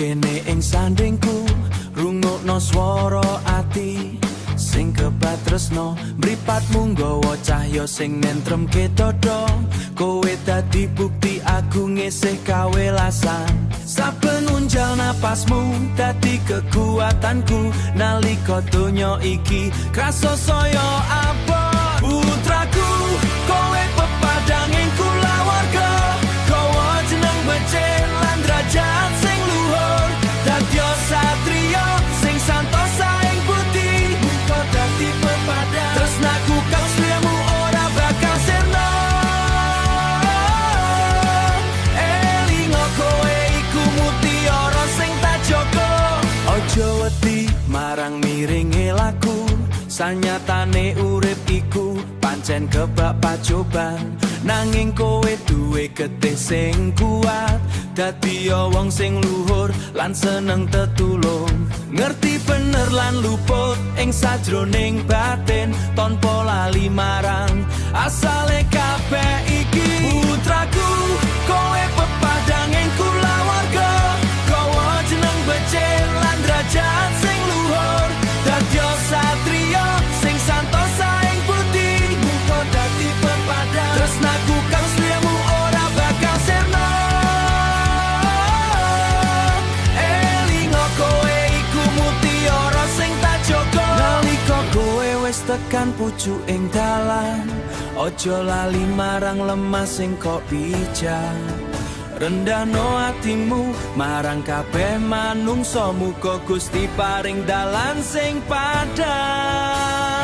Kene ing sandingku, rungokno swara ati sing kebatresno. Mripatmu nggawa cahya sing nentremke dada. Kowe dadi bukti aku ngesih kawelasan. Saben unjal napasmu dadi kekuatanku nalika donya iki krasa saya abot. Putraku, kowe pepadanging kulawarga, gawa jeneng becik lan derajat sing luhur. Dadi satriya sing santosa ing budi, muga dadi pepadang. Tresnaku kang sliramu ora bakal sirna. Elingo, kowe iku mutiara sing tak jaga. Aja wedi marang miringe laku, sanyatane urip iku pancen kebak pacoban. Nanging kowe duwe getih sing kuat, dadi wong sing luhur lan seneng tetulung. Ngerti bener lan luput ing sajroning batin, tanpa lali marang asale kabeh iki. Putraku, kowe pepadanging kulawarga, gawa jeneng becik lan derajat sing luhur. Dadi satriya sing santosa ing budi, muga dadi pepadang. Tresnaku kang sliramu ora bakal sirna. Elingo, kowe iku mutiara sing tak jaga. Nalika kowe wis tekan pucuking dalan, aja lali marang lemah sing kok pijak. Rendahno atimu marang kabeh manungsa, muga Gusti paring dalan sing padhang.